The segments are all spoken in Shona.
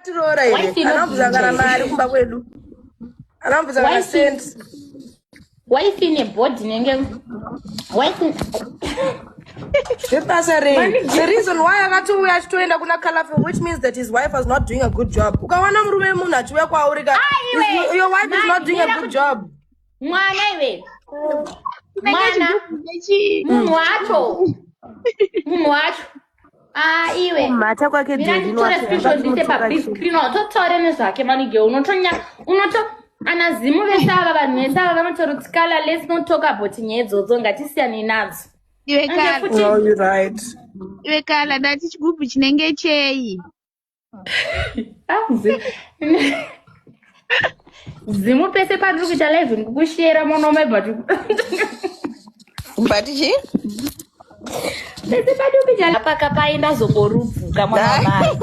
Akatiroora here? Wife inobvunza Anobvunza kana here? mari kumba kwedu. Anobvunza kana Wife- cent. Wife ine body inenge wife. Zvebasa rei? The reason why akatouya achitoenda kuna Colorful, which means that his wife was not doing a good job. Ukawana murume munhu achiuya kwauri ka, Ah, iwe. your wife is not doing a Mira good kuti- job. Mwana iwe. Mwana. Munhu wacho. Munhu wacho. Ah, iwe. Kumhata kwake. Mira Dheri. nditore screenshot ndise pabig screen, watotaure nezvake manige unotonya unoto ana zimu vese ava, vanhu vese ava vanotaura kuti kala, let's not talk about nyaya idzodzo, ngatisiyanei nadzo. Iwe Ande kala. futi. No, you're right. Iwe kala, ndati chigubhu chinenge chei? Ah, zimu pese pandiri kuita live ndikukushera monome, but But chi? Pese pandiri kuita paka paenda zongorubvuka mwana wamai.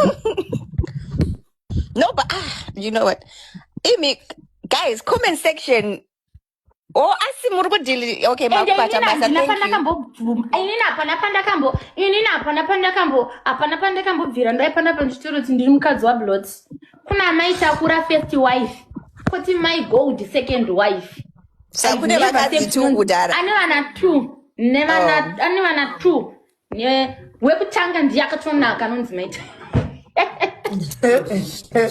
No, but ah, you know what? Imi, guys, comment section. Oh, asi muri kudhili. Okay, Ende makubata inini basa. handina Thank you. pandakambobvuma, inini hapana pandakambo, inini hapana pandakambo, hapana pandakambobvira ndaipanapa ndichitaura kuti ndiri mukadzi waBlot. Kuna mai Takura first wife, koti mai Gold second wife. Saka kune vakadzi two kudhara. Ane vana two nevana. Oh. Ane vana two. Wekutanga ndiye akatonaka anonzi maita.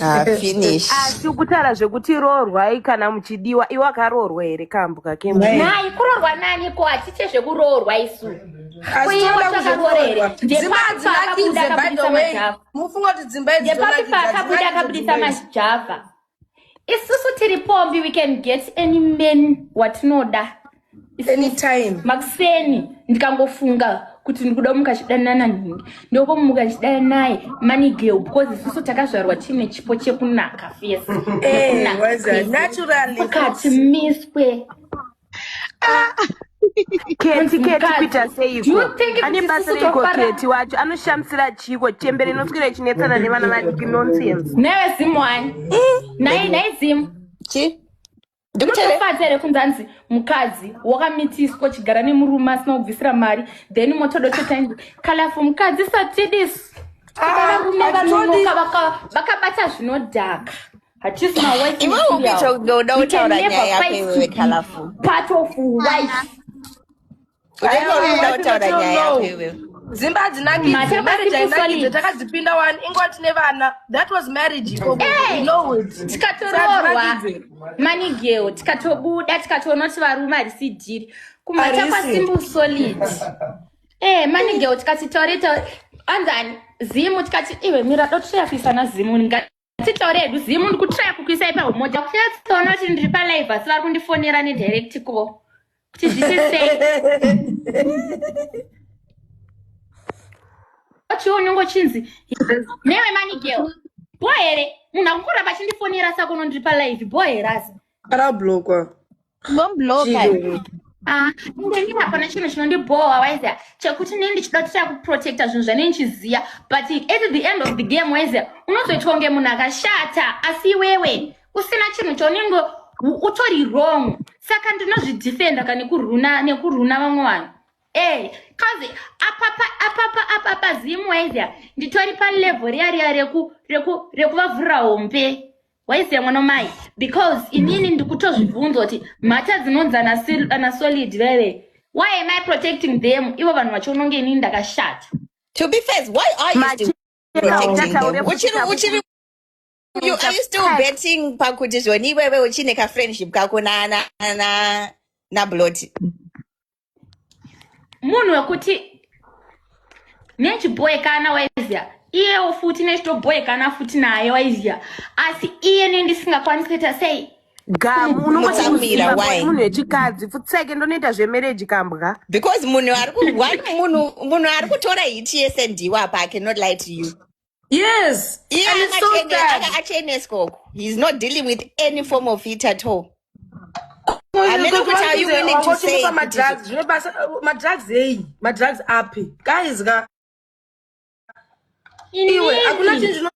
Ah, finish. Asi kutaura zvekuti roorwai kana muchidiwa, iwe akaroorwa here kambuka kemwe? Nai kuroorwa nani ko? Hatiche zvekuroorwa isu. Asi Kuiwa toda takaroora here? kuzviroorwa. Dzimba Ndepapi hadzinakidze, paakabuda by the akabudisa way. majava? Mufunga kuti dzimba idzi Ndepapi dzonakidza? paakabuda Hadzinakidze akabudisa dzimba idzi. majava? Isusu tiri pombi, we can get any man watinoda. Anytime. Makuseni ndikangofunga kuti ndikuda muka chidanana nhingi, ndokomuka chidana naye manigel, because isusu takazvarwa tiine chipo chekunaka face. Eh, was it naturally? Pakati miswe. Keti, Keti, Mukadzi. kuita Do you seiko? think Ane kuti basa isusu reiko? Keti wacho anoshamisira chiko? Chembere inoswera ichinetsana nevana vadiki, nonsense. Newe zimu wani, nai nai zimu. Chi? Ndikutere. Unotofadza here kunzi anzi mukadzi wakamitiswa chigara nemurume asina kubvisira mari, then motodototainzi kalafu mukadzi satidis? Ah, Varume hatodi. vanonoka vakabata zvinodhaka, hatisi mawife. Iwe ukuita kunge uda kutaura nyaya yako iwewe, Colourful. Part of wife. Unenge uri kuda kutaura nyaya yako iwewe. Dzimba hadzinakidze. Mate Marriage kwasipo hainakidze. solid. Takadzipinda wani, ingoti tine vana. That was marriage ikoko. Eh. We know it. Tikatoroorwa Hadzinakidze. manigeo, tikatobuda, tikatoona kuti varume harisi dhiri kumata. Harisi. Kwasimbu solid. Eh, manigeo, tikati taure taure, anzani zimu, tikati iwe mira, dotraya kuisana zimu, ngatitaure hedu zimu, ndikutraya kukuisai pahumoja kunyatsoona kuti ndiri palive, asi vari kundifonera nedirect call kuti zvisi sei. Chiwo unenge uchinzi newe manigeo, bo here? Munhu akungoramba achindifonera, saka unondiri palive, bo here asi? Arablokwa. Ngombloka. Ah, inini hapana chinhu chinondibhowa waiziya chekuti nei ndichida kutira kuprotecta zvinhu zvanei ndichiziya, but at the end of the game waiziya unozoitwa kunge munhu akashata, asi iwewe usina chinhu chaunenge utori wrong. Saka ndinozvidefenda ka nekuruna vamwe vanhu. Eh, kazi apapa apapa apapa zimu waiziya nditori palevel riya riya rekuvavhurira hombe waiziya mwana mai, because inini ndikutozvibvunza kuti mhata dzinonzi ana solid veve, why am I protecting them ivo vanhu vachiononge inini ndakashata? To be fair, why are you still protecting them? Uchiri you are you still betting pakuti zvoni iwewe uchine ka-friendship kako na Blot? Munhu wekuti nechibhoekana waiziya, iyewo futi nechitobhoekana futi naye waiziya, asi iye nendisingakwanisi kuita sei? Gamu unongoti Mutsamwira, kuziva why? munhu wechikadzi futseke, ndonoita zvemarriage kambwa. Because munhu ari ku one munhu ari kutora hit yese ndiwe apa. I cannot lie to you. Yes. Iye And it's so sad. akacheneswa uku, he's not dealing with any form of it at all. Hameno kuti are you willing to say kuti Madrugs zvine basa? Madrugs ei? Madrugs api, guys ka? Iwe, hakuna chinhu chino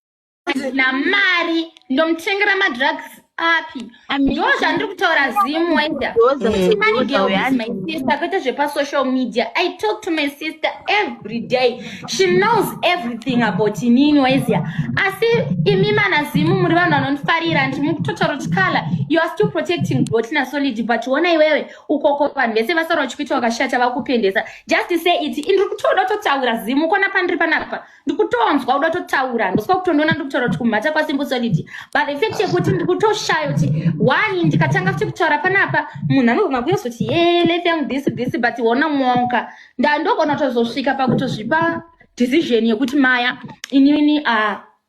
Namari ndomutengera madrugs. Api ndo zvandiri kutaura, Zimu waida Doza, kuti Money doza Girl is uyani. my sister, kwete zvepasocial media. I talk to my sister every day. She knows everything about inini, waiziya. Asi imi mana Zimu muri vanhu vanondifarira, ndimi kutotaura kuti Kala, you are still protecting Blot naSolid, but ona iwewe ukoko vanhu vese vasara vachikuita wakashata, vakupendesa. Just say it. Ndiri kutoda kutotaura, Zimu, kona pandiri panapa ndikutonzwa kuda kutotaura, ndoswa kutondiona ndiri kutaura kuti kumhata kwaSimple Solid, but the fact yekuti ndiri kutoshaya kuti one, ndikatanga futi kutaura panapa, munhu anogona kuyozoti ye life yangu this this, but wona mwonka ndandogona kutozosvika pakutozvipa decision yekuti maya inini,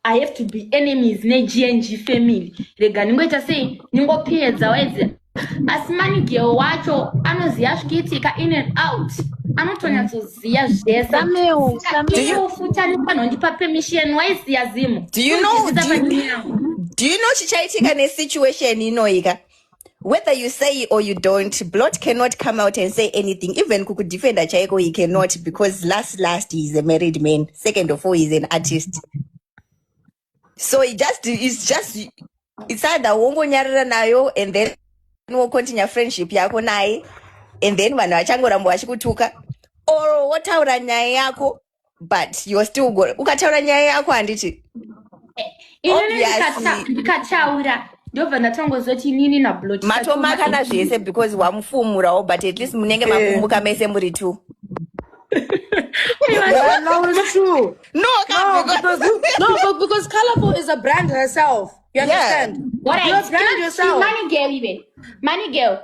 I have to be enemies neGNG family. Rega ningoita sei, ningopedza waidzi. Asi Manigel wacho anoziva zvikiitika in and out, anotonyatsoziva zvese. Sameu, Sameu. Iwo futi anofanira kundipa permission, waiziya, Zimu. Do you know chichaitika nesituation inoika? Whether you say or you don't, Blot cannot come out and say anything. Even kukudefenda chaiko he cannot, because last last he's a married man. Second of all, he's an artist. So he just it's just it's either wongonyarara nayo and then wocontinue friendship yako naye and then vanhu vachangoramba vachikutuka, or wotaura nyaya yako, but you're still go ukataura nyaya yako, handiti? Inini Obviously. ndikataura, ndobva ndatongozoti inini naBlot Matomakana zvese because wamufumurawo, but at least munenge mapumbuka mese muri two. Yeah, no, it's true. No, No, because, because no, but because Colorful is a brand herself. You understand? You're a brand yourself. Money Girl, ive Money Girl.